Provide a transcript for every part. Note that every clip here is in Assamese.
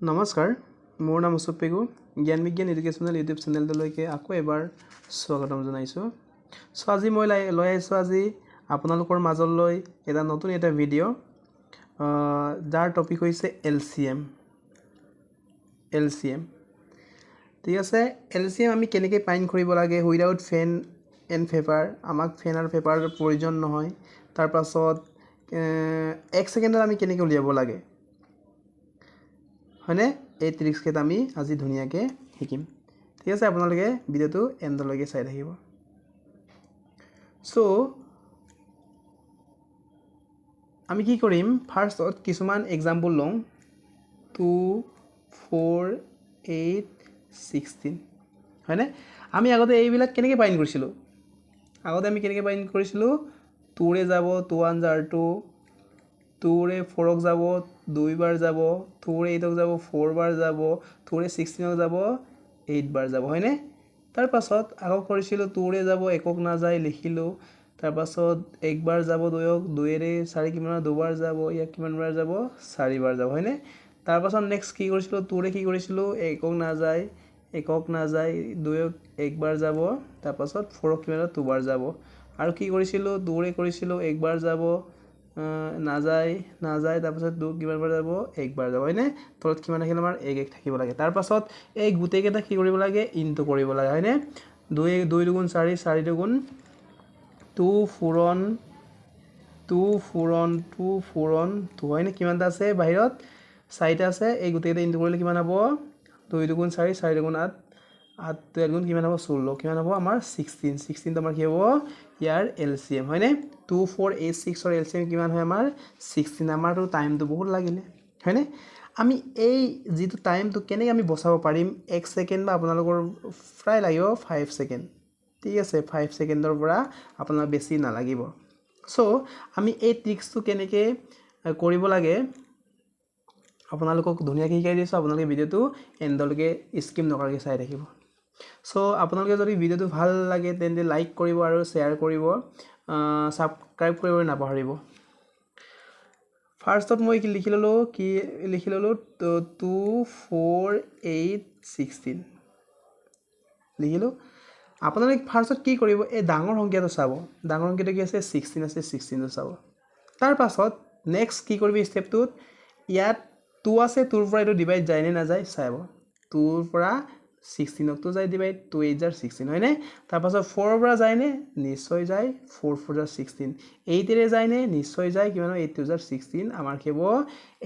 নমস্কাৰ, মোৰ নাম অশোক পেগু। জ্ঞান বিজ্ঞান এডুকেশ্যনেল ইউটিউব চেনেলটোলৈকে আকৌ এবাৰ স্বাগতম জনাইছোঁ। চ' আজি মই লৈ আহিছোঁ আজি আপোনালোকৰ মাজলৈ এটা নতুন এটা ভিডিঅ', যাৰ টপিক হৈছে L C M. L C M, ঠিক আছে। এল চি এম আমি কেনেকৈ ফাইণ্ড কৰিব লাগে উইদাউট পেন এণ্ড পেপাৰ। আমাক পেন আৰু পেপাৰৰ প্ৰয়োজন নহয়। তাৰপাছত এক ছেকেণ্ডত আমি কেনেকৈ উলিয়াব লাগে, হয়নে? এই ট্ৰিক্সকেইটা আমি আজি ধুনীয়াকৈ শিকিম, ঠিক আছে। আপোনালোকে ভিডিঅ'টো এণ্ডলৈকে চাই থাকিব। চ' আমি কি কৰিম? ফাৰ্ষ্টত কিছুমান এক্সাম্পল লওঁ। 2, 4, 8, 16, হয়নে? আমি আগতে এইবিলাক কেনেকৈ ফাইণ্ড কৰিছিলোঁ? আগতে আমি কেনেকৈ ফাইণ্ড কৰিছিলোঁ? টুৰে যাব, টু ওৱান জাৰ টু। টুৰে ফ'ৰক যাব, দুইবাৰ যাব। টুৰে এইটক যাব, ফ'ৰবাৰ যাব। টুৰে ছিক্সটিনক যাব, এইটবাৰ যাব, হয়নে? তাৰপাছত আকৌ কৰিছিলোঁ, টুৰে যাব, একক নাযায়, লিখিলোঁ। তাৰপাছত একবাৰ যাব দুয়ক, দুয়েৰে চাৰি কিমান? দুবাৰ যাব। ইয়াক কিমানবাৰ যাব? চাৰিবাৰ যাব, হয়নে? তাৰপাছত নেক্সট কি কৰিছিলোঁ? টুৰে কি কৰিছিলোঁ? একক নাযায়, একক নাযায়, দুয়ক একবাৰ যাব। তাৰপাছত ফ'ৰক কিমান? দুবাৰ যাব। আৰু কি কৰিছিলোঁ? টুৰে কৰিছিলোঁ, একবাৰ যাব, নাযায়, নাযায়। তাৰপাছত দু কিমানবাৰ যাব? একবাৰ যাব, হয়নে? তলত কিমান আহিল আমাৰ? এক এক থাকিব লাগে। তাৰপাছত এই গোটেইকেইটা কি কৰিব লাগে? ইনটু কৰিব লাগে, হয়নে? দুই দুই দুগুণ চাৰি, চাৰি দুগুণ টু ফুৰণ টু ফুৰণ টু ফুৰণ টু, হয়নে? কিমানটা আছে বাহিৰত? চাৰিটা আছে। এই গোটেইকেইটা ইনটু কৰিলে কিমান হ'ব? দুই দুগুণ চাৰি, চাৰি দুগুণ আঠ, আঠ দুই গুণ কিমান হ'ব? 16। কিমান হ'ব আমাৰ? 16। ছিক্সটিনটো আমাৰ কি হ'ব? ইয়াৰ এল চি এম, হয়নে? 2, 4, 8, 6ৰ এল চি এম কিমান হয় আমাৰ? 16। আমাৰতো টাইমটো বহুত লাগিলে, হয়নে? আমি এই যিটো টাইমটো কেনেকৈ আমি বচাব পাৰিম? এক ছেকেণ্ড বা আপোনালোকৰ প্ৰায় লাগিব 5 ছেকেণ্ড, ঠিক আছে। 5 ছেকেণ্ডৰ পৰা আপোনাৰ বেছি নালাগিব। চ' আমি এই ট্ৰিক্সটো কেনেকৈ কৰিব লাগে, আপোনালোকক ধুনীয়াকৈ শিকাই দিছোঁ। আপোনালোকে ভিডিঅ'টো এণ্ডলৈকে স্কিপ নকৰাকৈ চাই থাকিব। চ' আপোনালোকে যদি ভিডিঅ'টো ভাল লাগে, তেন্তে লাইক কৰিব আৰু শ্বেয়াৰ কৰিব, ছাবস্ক্ৰাইব কৰিব নাপাহৰিব। ফাৰ্ষ্টত মই কি লিখি ল'লোঁ? কি লিখি ল'লোঁ? 2, 4, 8, 16 লিখিলোঁ। আপোনালোকে ফাৰ্ষ্টত কি কৰিব? এই ডাঙৰ সংখ্যাটো চাব। ডাঙৰ সংখ্যাটো কি আছে? 16 আছে। ছিক্সটিনটো চাব। তাৰপাছত নেক্সট কি কৰিব ষ্টেপটোত? ইয়াত টু আছে, টুৰ পৰা এইটো ডিভাইড যায় নে নাযায় চাব। টুৰ পৰা ছিক্সটিনকতো যায় ডিভাইড, 2 8 জাৰ 16, হয়নে? তাৰপাছত ফ'ৰৰ পৰা যায়নে? নিশ্চয় যায়, 4 4 জাৰ 16। এইটেৰে যায়নে? নিশ্চয় যায়। কিমান হ'ব? 8 2 জাৰ 16। আমাৰ কি হ'ব?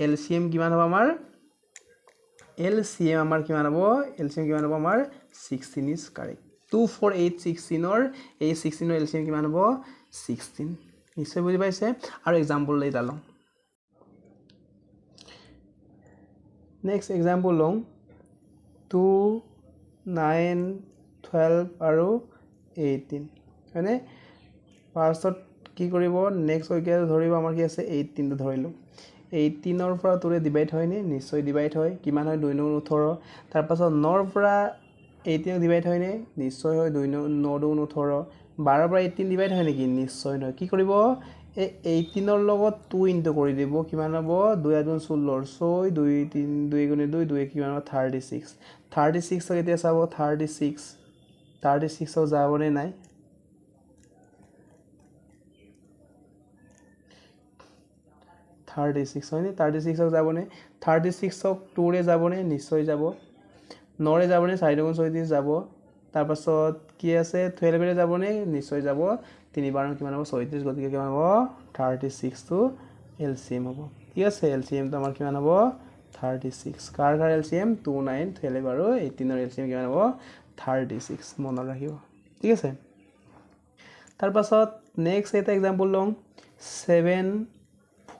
এল চি এম কিমান হ'ব আমাৰ? এল চি এম আমাৰ কিমান হ'ব? এল চি এম কিমান হ'ব আমাৰ? 16 is correct. 2, 4, 8, 16ৰ, এই ছিক্সটিনৰ এল চি এম কিমান হ'ব? 16। নিশ্চয় বুজি পাইছে। আৰু এক্সাম্পল এটা লওঁ। নেক্সট এক্সাম্পল লওঁ, 2, 9, 12 আৰু 18, হয়নে? ফাৰ্ষ্টত কি কৰিব? নেক্সট সংখ্যাটো ধৰিব। আমাৰ কি আছে? এইটিনটো ধৰিলোঁ। এইটিনৰ পৰা টুৰে ডিভাইড হয়নে? নিশ্চয় ডিভাইড হয়। কিমান হয়? দুই ন 18। তাৰপাছত নৰ পৰা এইটিনক ডিভাইড হয়নে? নিশ্চয় হয়, দুই ন ন দুগুণ 18। 12ৰ পৰা 18 ডিভাইড হয় নেকি? নিশ্চয় নহয়। কি কৰিব? এই এইটিনৰ লগত টু ইনটু কৰি দিব। কিমান হ'ব? দুই আঠ গুণ 16ৰ ছয়, দুই তিনি দুই গুণে দুই, দুই কিমান হ'ব? 36। 36ক এতিয়া চাব, 36, 36ক যাবনে নাই? 36, হয়নে? 36ক যাবনে? 36ক টুৰে যাবনে? নিশ্চয় যাব। নৰে যাবনে? চাৰি দুগুণ 36 যাব। তাৰপাছত কি আছে? 12ৰে যাবনে? নিশ্চয় যাব। তিনি বাৰ কিমান হ'ব? 36। গতিকে কিমান হ'ব? 36টো এল চি এম হ'ব, ঠিক আছে। এল চি এমটো আমাৰ কিমান হ'ব? 36। কাৰ কাৰ এল চি এম? 2, 9, 12 আৰু 18ৰ এল চি এম কিমান হ'ব? 36। মনত ৰাখিব, ঠিক আছে। তাৰপাছত নেক্সট এটা এক্সাম্পল লওঁ, 7,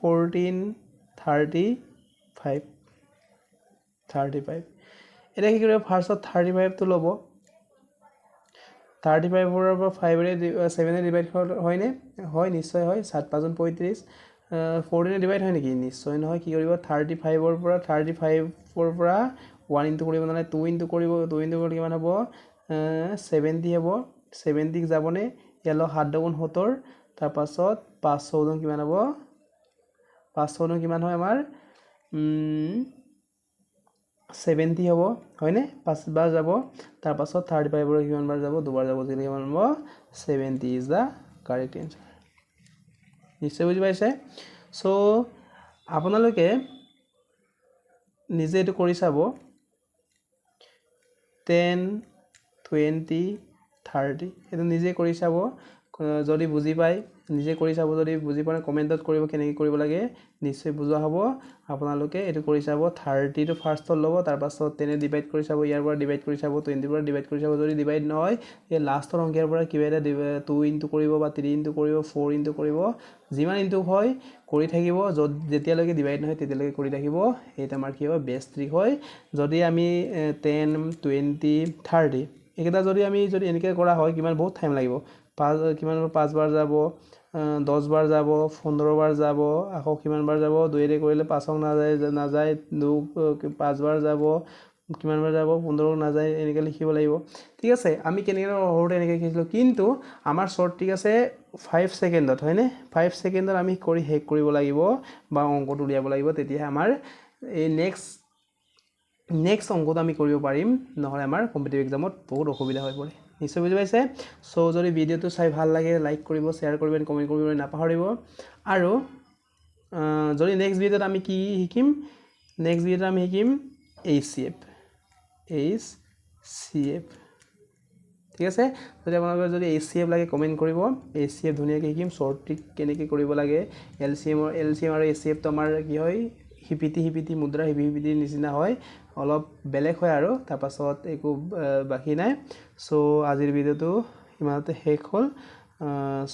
14, 35, 35। এতিয়া কি কৰিব? ফাৰ্ষ্টত 35টো ল'ব। 35ৰ পৰা ফাইভেৰে ছেভেনে ডিভাইড হয়নে? হয়, নিশ্চয় হয়। সাত পাঁচগুণ 35। 14ে ডিভাইড হয় নেকি? নিশ্চয় নহয়। কি কৰিব? 35ৰ পৰা ওৱান ইনটু কৰিব, নহ'লে টু ইনটু কৰিব। টু ইনটু কৰিলে কিমান হ'ব? 70 হ'ব। 70ক যাবনে? ইয়াৰ লগত সাত দুগুণ 70। তাৰপাছত পাঁচ চৌগুণ কিমান হ'ব? পাঁচ চৌগুণ কিমান হয় আমাৰ? 70 হ'ব, হয়নে? পাঁচবাৰ যাব। তাৰপাছত 35ৰ কিমানবাৰ যাব? দুবাৰ যাব। গতিকে কিমান হ'ব? 70 is the correct answer. নিশ্চয় বুজি পাইছে। চ' আপোনালোকে নিজে এইটো কৰি চাব। 10, 20, 30, এইটো নিজে কৰি চাব। যদি বুজি পায় নিজে কৰি চাব, যদি বুজি পোৱা নাই কমেণ্টত কৰিব কেনেকৈ কৰিব লাগে, নিশ্চয় বুজোৱা হ'ব। আপোনালোকে এইটো কৰি চাব। 30টো ফাৰ্ষ্টত ল'ব, তাৰপাছত 10-এ ডিভাইড কৰি চাব, ইয়াৰ পৰা ডিভাইড কৰি চাব, 20ৰ পৰা ডিভাইড কৰি চাব। যদি ডিভাইড নহয়, এই লাষ্টৰ সংখ্যাৰ পৰা কিবা এটা 2 ইনটু কৰিব বা 3 ইনটু কৰিব, 4 ইনটু কৰিব, যিমান ইনটু হয় কৰি থাকিব, য'ত যেতিয়ালৈকে ডিভাইড নহয় তেতিয়ালৈকে কৰি থাকিব। এইটো আমাৰ কি হয়? বেষ্ট ট্ৰিক হয়। যদি আমি 10, 20, 30 এইকেইটা যদি আমি যদি এনেকৈ কৰা হয়, কিমান বহুত টাইম লাগিব। পাঁচ কিমান? পাঁচবাৰ যাব, 10বাৰ যাব, 15বাৰ যাব, আকৌ কিমানবাৰ যাব? দুয়েৰে কৰিলে পাঁচক নাযায়, নাযায়, পাঁচবাৰ যাব, কিমানবাৰ যাব? 15 নাযায়, এনেকৈ লিখিব লাগিব। ঠিক আছে, আমি কেনেকৈ সৰুতে এনেকৈ শিকিছিলোঁ, কিন্তু আমাৰ শ্বৰ্ট ট্ৰিক আছে 5 ছেকেণ্ডত, হয়নে? 5 ছেকেণ্ডত আমি কৰি শেষ কৰিব লাগিব বা অংকটো উলিয়াব লাগিব, তেতিয়াহে আমাৰ এই নেক্সট অংকটো আমি কৰিব পাৰিম। নহ'লে আমাৰ কম্পিটিটিভ এক্সামত বহুত অসুবিধা হৈ পৰে। নিশ্চয় বুজি পাইছে। চ' যদি ভিডিঅ'টো চাই ভাল লাগে, লাইক কৰিব, শ্বেয়াৰ কৰিব, কমেণ্ট কৰিবলৈ নাপাহৰিব। আৰু যদি নেক্সট ভিডিঅ'ত আমি কি শিকিম? নেক্সট ভিডিঅ'ত আমি শিকিম H C F, H C F. ঠিক আছে, যদি আপোনালোকৰ যদি এইচ চি এফ লাগে, কমেণ্ট কৰিব। এইচ চি এফ ধুনীয়াকৈ শিকিম, শ্বৰ্ট ট্ৰিক কেনেকৈ কৰিব লাগে। এল চি এম আৰু এইচ চি এফটো আমাৰ কি হয়, সিপিঠি সিপিঠি মুদ্ৰা সিপিঠিৰ নিচিনা হয়, অলপ বেলেগ হয় আৰু তাৰপাছত একো বাকী নাই। চ' আজিৰ ভিডিঅ'টো ইমানতে শেষ হ'ল। চ'